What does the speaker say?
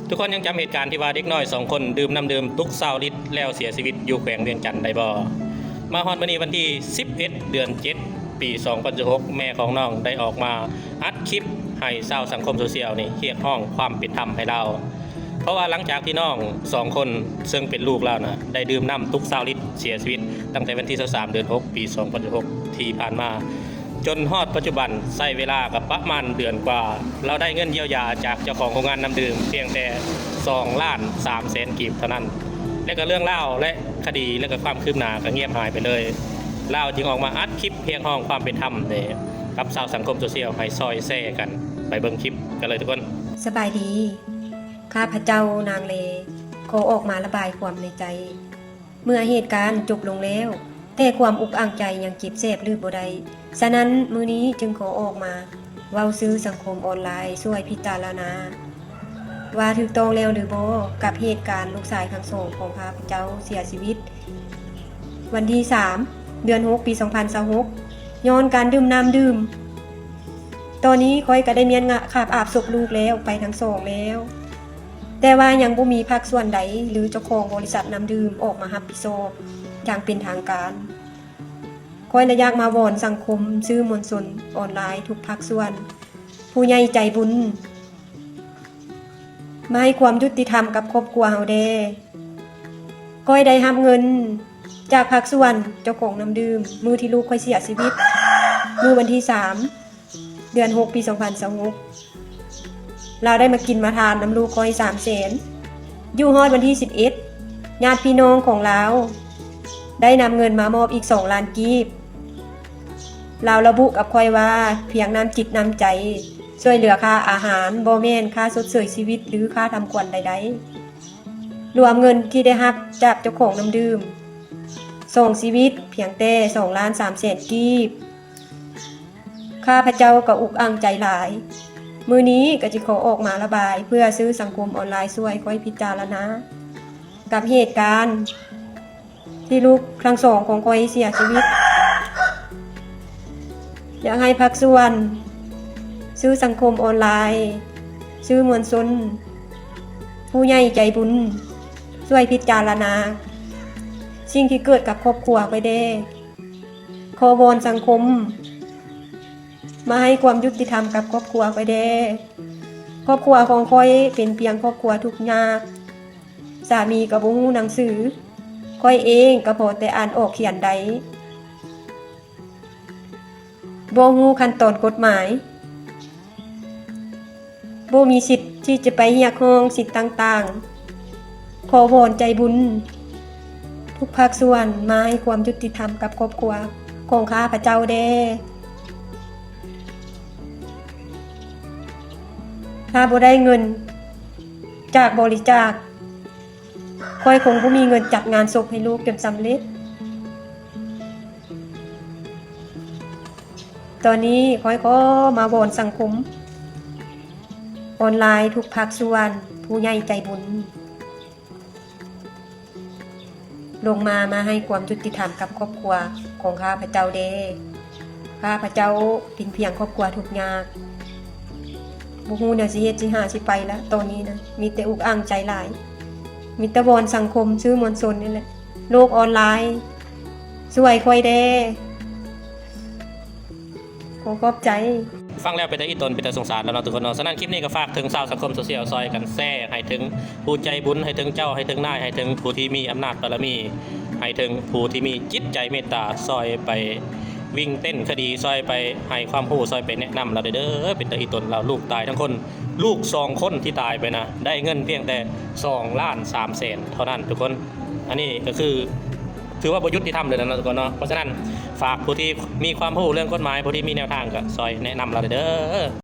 ທຸກຄົນຍັງຈຳເຫດການທີ່ວ່າເດັກນ້ອຍສອງຄົນດື່ມນ້ຳດື່ມຕຸກຊາວລິດ ແລ້ວເສຍຊີວິດຢູ່ແຂວງວຽງຈັນໄດ້ບໍ່? ມາຮອດມື້ນີ້ວັນທີສິບເອັດ ເດືອນເຈັດ ປີສອງພັນຊາວຫົກ ແມ່ຂອງນ້ອງໄດ້ອອກມາອັດຄລິບໃຫ້ຊາວສັງຄົມໂຊຊຽວນີ້ຮຽກຮ້ອງຄວາມເປັນທຳໃຫ້ລາວ. ເພາະວ່າຫຼັງຈາກທີ່ນ້ອງສອງຄົນເຊິ່ງເປັນລູກລາວນະ ໄດ້ດື່ມນ້ຳຕຸກຊາວລິດເສຍຊີວິດ ຕັ້ງແຕ່ວັນທີຊາວສາມ ເດືອນຫົກ ປີສອງພັນຊາວຫົກ ທີ່ຜ່ານມາ ຈົນຮອດປັດຈຸບັນ ໃຊ້ເວລາກໍປະມານເດືອນກວ່າ. ລາວໄດ້ເງິນຢຽວຢາຈາກເຈົ້າຂອງໂຮງງານນ້ຳດື່ມພຽງແຕ່ສອງລ້ານສາມແສນກີບເທົ່ານັ້ນ ແລະກໍເລື່ອງລາວ ແລະຄະດີ ແລະກໍຄວາມຄືບໜ້າກໍງຽບຫາຍໄປເລີຍ. ລາວຈຶ່ງອອກມາອັດຄລິບຮຽກຮ້ອງຄວາມເປັນທຳໃຫ້ກັບຊາວສັງຄົມໂຊຊຽວ ໃຫ້ຊ່ອຍແຊກັນ. ໄປເບິ່ງຄລິບກັນເລີຍທຸກຄົນ. ສະບາຍດີ. ຂ້າພະເຈົ້ານາງເລ ຂໍອອກມາລະບາຍຄວາມໃນໃຈ. ເມື່ອເຫດການຈົບລົງແລ້ວ, ແຕ່ຄວາມອຸກອັ່ງໃຈຍັງເຈັບແສບລືບບໍ່ໄດ້. ສະນັ້ນ, ມື້ນີ້ຈຶ່ງຂໍອອກມາເວົ້າສື່ສັງຄົມອອນລາຍຊ່ວຍພິຈາລະນາ ວ່າຖືກຕ້ອງແລ້ວຫຼືບໍ່ ກັບເຫດການລູກຊາຍທັງສອງຂອງຂ້າພະເຈົ້າເສຍຊີວິດ ວັນທີສາມ ເດືອນຫົກ ປີສອງພັນຊາວຫົກ ຍ້ອນການດື່ມນ້ຳດື່ມ. ຕອນນີ້ຂ້ອຍກໍໄດ້ມ້ຽນງະ ຄາບອາບສົບລູກແລ້ວ ໄປທັງສອງແລ້ວ, ແຕ່ວ່າຍັງບໍ່ມີພາກສ່ວນໃດ ຫຼື ເຈົ້າຂອງບໍລິສັດນ້ຳດື່ມອອກມາຮັບຜິດຊອບຢ່າງເປັນທາງການ. ຂ້ອຍລະຢາກມາວອນສັງຄົມ, ສື່ມວນຊົນອອນລາຍທຸກພາກສ່ວນ, ຜູ້ໃຫຍ່ໃຈບຸນ ມາໃຫ້ຄວາມຍຸຕິທຳກັບຄອບຄົວເຮົາແດ່. ຂ້ອຍໄດ້ຮັບເງິນຈາກພາກສ່ວນເຈົ້າຂອງນ້ຳດື່ມ ມື້ທີ່ລູກຂ້ອຍເສຍຊີວິດ ມື້ວັນທີສາມ ເດືອນຫົກ ປີສອງພັນຊາວຫົກ ລາວໄດ້ມາກິນມາທານນຳລູກຂ້ອຍສາມແສນ. ຢູ່ຮອດວັນທີສິບເອັດ ຍາດພີ່ນ້ອງຂອງລາວໄດ້ນຳເງິນມາມອບອີກສອງລ້ານກີບ. ລາວລະບຸກັບຂ້ອຍວ່າ ພຽງນ້ຳຈິດນ້ຳໃຈ ຊ່ວຍເຫຼືອຄ່າອາຫານ, ບໍ່ແມ່ນຄ່າຊົດເຊີຍຊີວິດ ຫຼື ຄ່າທຳຂວັນໃດໆ. ລວມເງິນທີ່ໄດ້ຮັບຈາກເຈົ້າຂອງນ້ຳດື່ມສອງຊີວິດ ພຽງແຕ່ສອງລ້ານສາມແສນກີບ. ຂ້າພະເຈົ້າກໍອຸກອັ່ງໃຈຫຼາຍ. ມື້ນີ້ກໍຈະຂໍອອກມາລະບາຍ ເພື່ອສື່ສັງຄົມອອນລາຍຊ່ວຍຂ້ອຍພິຈາລະນາ ກັບເຫດການ ທີ່ລູກທັງສອງຂອງຂ້ອຍເສຍຊີວິດ. ຢາກໃຫ້ພາກສ່ວນ ສື່ສັງຄົມອອນລາຍ, ສື່ມວນຊົນ, ຜູ້ໃຫຍ່ໃຈບຸນ ຊ່ວຍພິຈາລະນາສິ່ງທີ່ເກີດກັບຄອບຄົວຂ້ອຍແດ່. ຂໍວອນສັງຄົມມາໃຫ້ຄວາມຍຸຕິທຳກັບຄອບຄົວຂ້ອຍແດ່. ຄອບຄົວຂອງຂ້ອຍເປັນພຽງຄອບຄົວທຸກຍາກ. ສາມີກໍບໍ່ຮູ້ໜັງສື, ຂ້ອຍເອງກໍພໍແຕ່ອ່ານອອກຂຽນໄດ້, ບໍ່ຮູ້ຂັ້ນຕອນກົດໝາຍ, ບໍ່ມີສິດທີ່ຈະໄປຮຽກຮ້ອງສິດຕ່າງໆ. ຂໍວອນໃຈບຸນທຸກພາກສ່ວນມາໃຫ້ຄວາມຍຸຕິທຳກັບຄອບຄົວຂອງຂ້າພະເຈົ້າແດ່. ຖ້າບໍ່ໄດ້ເງິນຈາກບໍລິຈາກ, ຂ້ອຍຄົງບໍ່ມີເງິນຈັດງານສົບໃຫ້ລູກຈົນສຳເລັດ. ຕອນນີ້ຂ້ອຍຂໍມາວອນສັງຄົມອອນລາຍທຸກພາກສ່ວນ, ຜູ້ໃຫຍ່ໃຈບຸນ ລົງມາ ມາໃຫ້ຄວາມຍຸຕິທຳກັບຄອບຄົວຂອງຂ້າພະເຈົ້າແດ່. ຂ້າພະເຈົ້າເປັນພຽງຄອບຄົວທຸກຍາກ, ບໍ່ຮູ້ແນວຊິເຮັດຊິຫາຊິໄປລະ. ຕອນນີ້ນະ ມີແຕ່ອຸກອັ່ງໃຈຫຼາຍ, ມີແຕ່ວອນສັງຄົມ, ສື່ມວນຊົນນີ້ແຫຼະ, ໂລກອອນລາຍ ຊ່ວຍຂ້ອຍແດ່. ຂໍຂອບໃຈ. ຟັງແລ້ວເປັນຕາອີ່ຕົນ ເປັນຕາສົງສານແລ້ວເນາະທຸກຄົນເນາະ. ສະນັ້ນຄລິບນີ້ກໍຝາກເຖິງຊາວສັງຄົມໂຊຊຽວ ຊ່ອຍກັນແຊໃຫ້ເຖິງຜູ້ໃຈບຸນ, ໃຫ້ເຖິງເຈົ້າ, ໃຫ້ເຖິງນາຍ, ໃຫ້ເຖິງຜູ້ທີ່ມີອຳນາດບາລະມີ, ໃຫ້ເຖິງຜູ້ທີ່ມີຈິດໃຈເມດຕາ, ຊ່ອຍໄປວິງເຕັ້ນຄະດີ, ຊ່ອຍໄປໃຫ້ຄວາມຮູ້, ຊ່ອຍໄປແນະນຳລາວເດີ້. ເປັນຕາອີ່ຕົນລາວ, ລູກຕາຍທັງຄົນ, ລູກສອງຄົນທີ່ຕາຍໄປນະ ໄດ້ເງິນພຽງແຕ່ສອງລ້ານສາມແສນເທົ່ານັ້ນທຸກຄົນ. ອັນນີ້ກໍຄື ຖືວ່າບໍ່ຍຸຕິທຳເລີຍນະເນາະທຸກຄົນເນາະ. ເພາະສະນັ້ນ ຝາກຜູ້ທີ່ມີຄວາມຮູ້ເລື່ອງກົດໝາຍ, ຜູ້ທີ່ມີແນວທາງ ກໍຊ່ອຍແນະນຳລາວເດີ້.